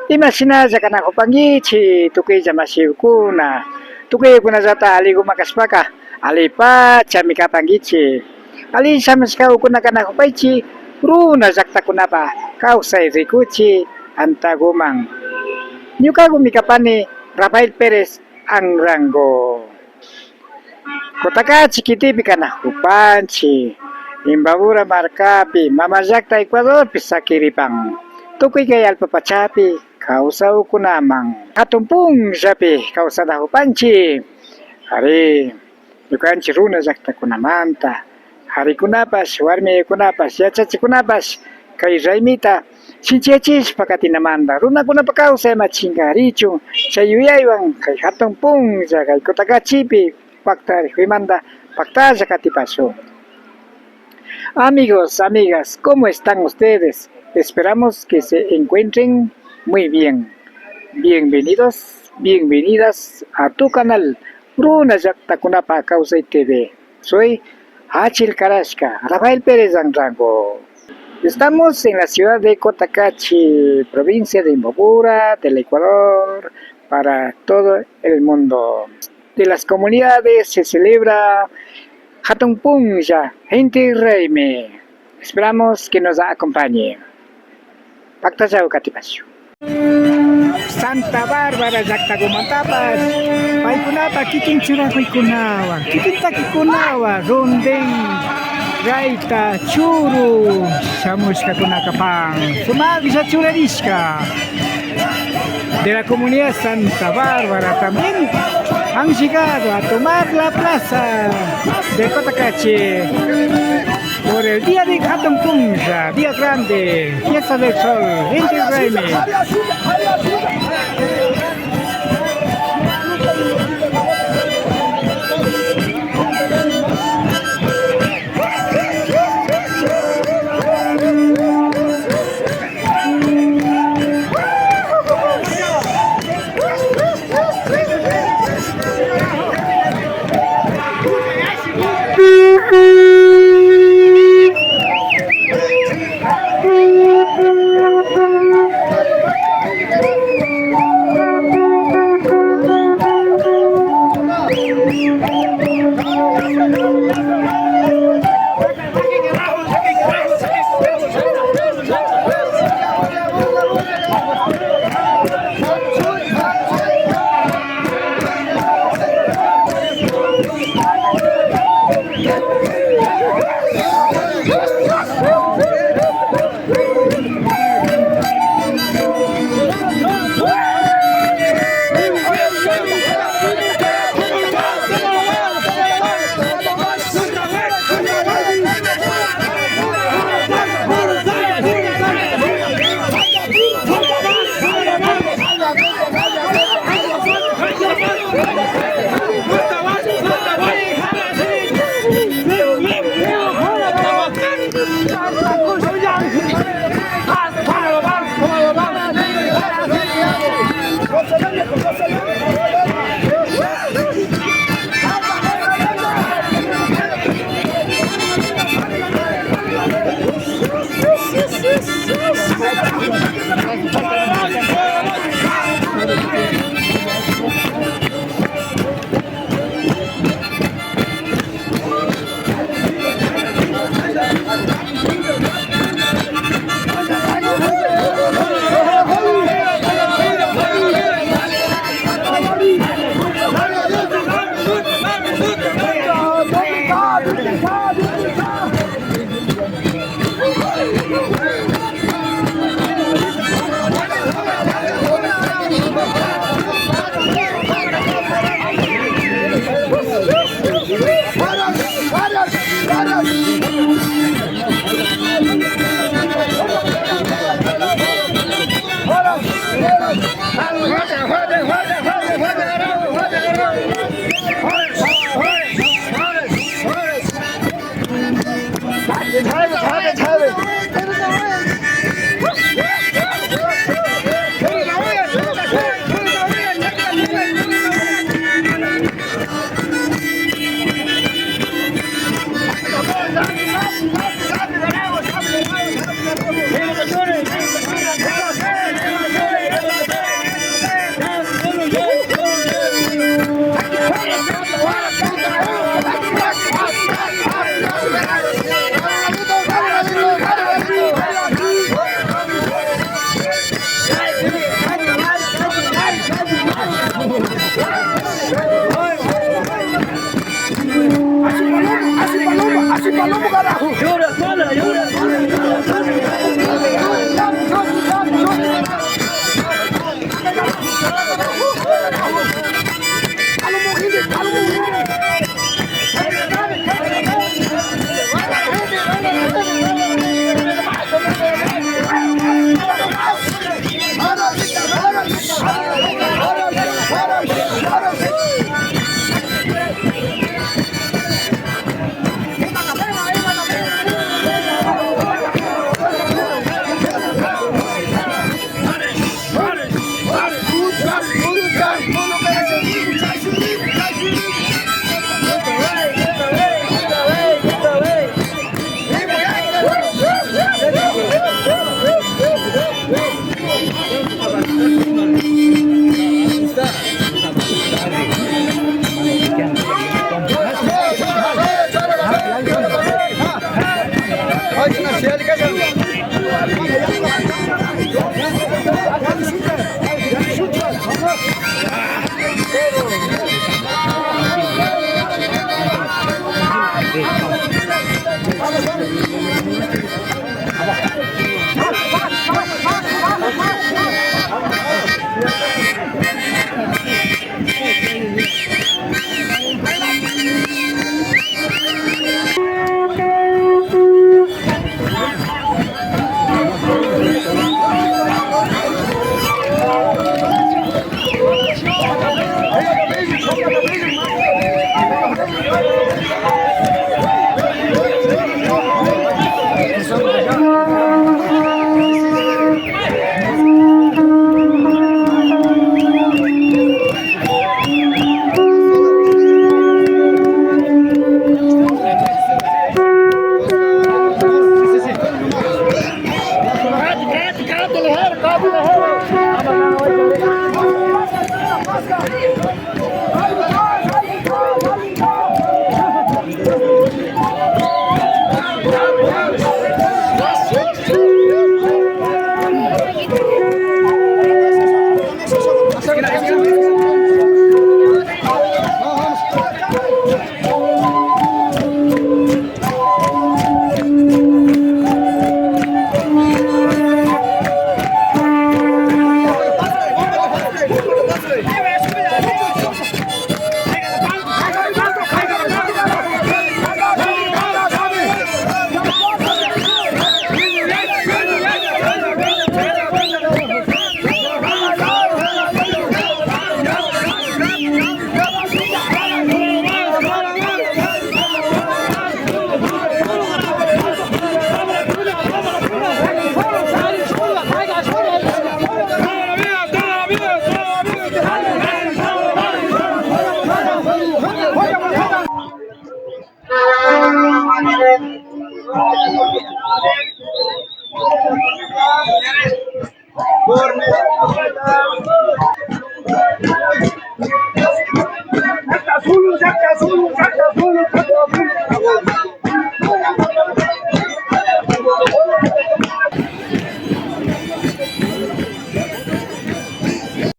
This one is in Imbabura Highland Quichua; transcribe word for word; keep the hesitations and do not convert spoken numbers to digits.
Imashinalla kanakupankichik, tukuylla mashikuna, tukuykunallata alliguman kashpaka, allipachami kapankichik. Alli shamushkakuna kanakupaychik, runa llaktakunapa kawsay rikuchik antaguman. Ñukagumi kapani Rafael Pérez Anrango. Cotacachi kitipi kanakupanchik, Imbabura markapi, mama llakta Ecuadorpi sakiripan. Tukuy kay allpa pachapi kawsakkunaman, hatun punllapi kawsanakupanchik. Ari, ñukanchik runa llaktakunamanta, karikunapash, warmikunapash, yachachikunapash kay raymita shinchiyachishpa katinamanta, runakunapa kawsay ama chinkarichun, chay yuyaywan kay hatun punlla kay Cotacachipi paktarikuymanta paktalla katipashun. Amigos, amigas, ¿cómo están ustedes? Esperamos que se encuentren muy bien. Bienvenidos, bienvenidas a tu canal Runa Llaktakunapa Kawsay T V. Soy Achil Karashka, Rafael Pérez Anrango. Estamos en la ciudad de Cotacachi, provincia de Imbabura, del Ecuador, para todo el mundo. De las comunidades se celebra Hatun Punlla, Inti Raymi. Esperamos que nos acompañe. Paktallawan katipashun. Santa Bárbara llaktagumantapash, paykunapa kikin churakuykunawan, kikin takikunawan, rondén, gaita, churu shamushkakuna kapan, sumaklla churarishka. De la comunidad Santa Bárbara también han llegado a tomar la plaza de Cotacachi por el día de Hatun Punlla, día grande, fiesta del sol, Inti Raymi.